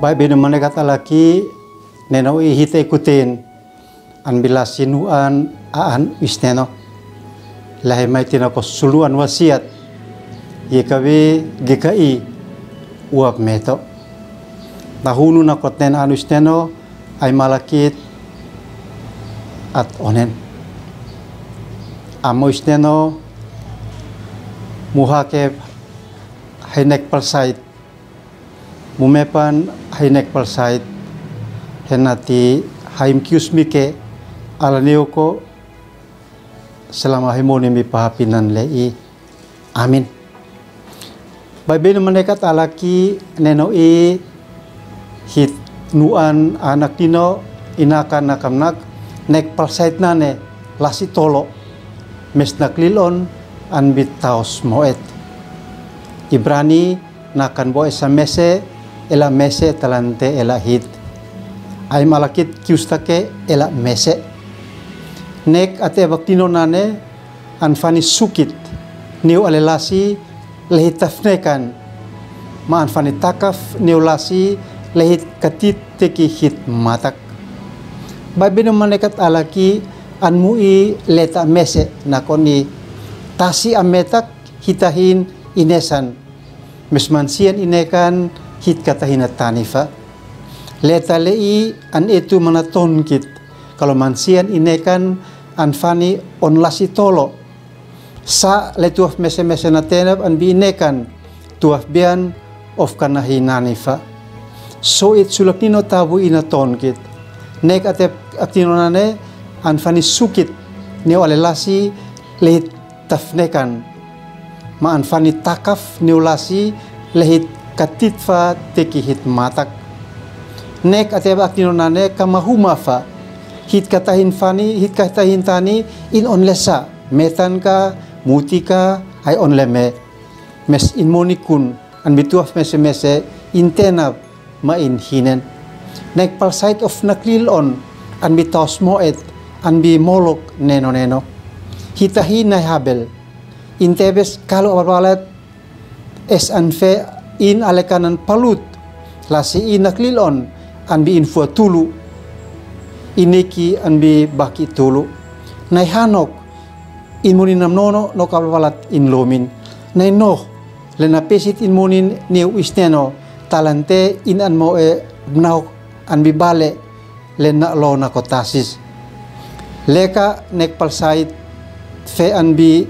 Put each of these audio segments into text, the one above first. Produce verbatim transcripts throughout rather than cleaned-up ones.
Baibainu manekat alaki neno i hita ikutin an bila sinuan aan wisneno. Lahe mai tina ko suluan wasiat. Ye kawi ge kai uap meto. Nahunu na kotnen aan wisneno ai malakit at onen. Amo wisneno muhake hai nek palsait. Mumepan hai nek palsait, henati haim kius mike, ala neu ko selama hai moni mi pahapinan le i. Amin. Baibainu manekat alaki neno i hit nuan anak nino inakan nakamnak nek palsait nane lasi tolo mes naklilon an bitaos moet. Ibrani nakan bo esa mese, ela mese talante ela hit. Ai malakit kiustake ela mese. Nek ate bak tino nane an fani sukit neu ale lasi lehit tafnekan. Ma an fani takaf neu lasi lehit katit teki hit matak. Baibainu manekat alaki an mui leta mese nakoni tasi ametak hitahin inesan. Mes mansian inekan hit katahin atanifa. Leta le i an etu mana tonkit. Kalo mansian inekan an fani on lasi tolo. Sa le tuaf mese mese na tenap an bi inekan tuaf bian of kanahi nanifa. So it sulak nino tabu ina tonkit. Nek ate ak tino nane an fani sukit neu ale lasi lehit tafnekan. Ma an fani takaf neu lasi lehit katit fa teki hit matak. Nek ate bak tino nane kama huma fa. Hit katahin fani, hit katahin tani in on lesa. Metan ka, muti ka, ai on leme. Mes in moni kun, an bituaf mese mese, in tenap, ma in hinen. Nek palsait of naklilon an bi taos moet an bi molok neno neno. Hitahi nai habel. In tebes kalo abalbalat es an fe in alekanan palut. Lasi in naklilon an bi in fua tulu. Ineki an bi baki tulu. Nai hanok in moni nam nono nok abalbalat in lomin. Nai noh le na pesit in monin neu isneno talante in an mo e bnau an bi bale le na lo na ko tasis. Leka nek palsait fe an bi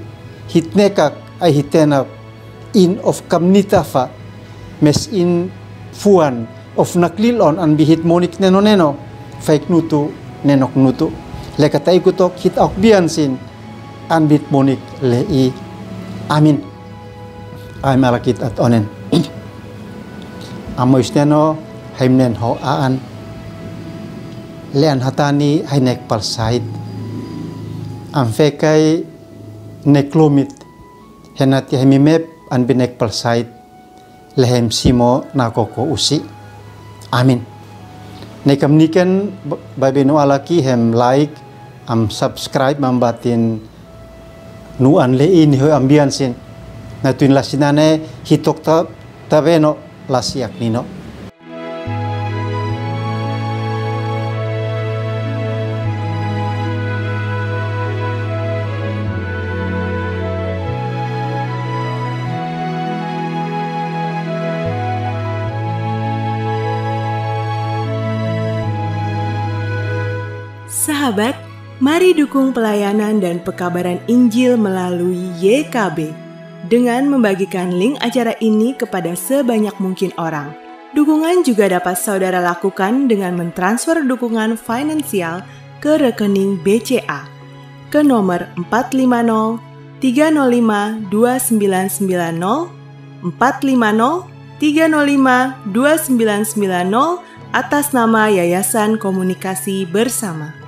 hit nekak ai hit tenap in of kamnita fa mes in fuan of naklilon an bi hit monik neno neno faik nutu nenok nutu. Leka ta ikutok hit auk bian sin an bit monik le i. Amin. Ai malakit at onen. Amo isneno haimnen ho aan. Le an hatani hai nek palsait. Am fekai nek lomit. Henati hai mimep an bi nek palsait. Lehem simo na koko usi. Amin. Nekam niken ba-, Baibainu alaki hem like, am subscribe, mam batin nuan le i ni hoi ambian sin. Na tuin lasi nane hitok ta, tabeno lasi ak nino. Sahabat, mari dukung pelayanan dan pekabaran Injil melalui Y K B dengan membagikan link acara ini kepada sebanyak mungkin orang. Dukungan juga dapat saudara lakukan dengan mentransfer dukungan finansial ke rekening B C A ke nomor empat lima nol tiga nol lima dua sembilan sembilan nol, empat lima nol tiga nol lima dua sembilan sembilan nol, atas nama Yayasan Komunikasi Bersama.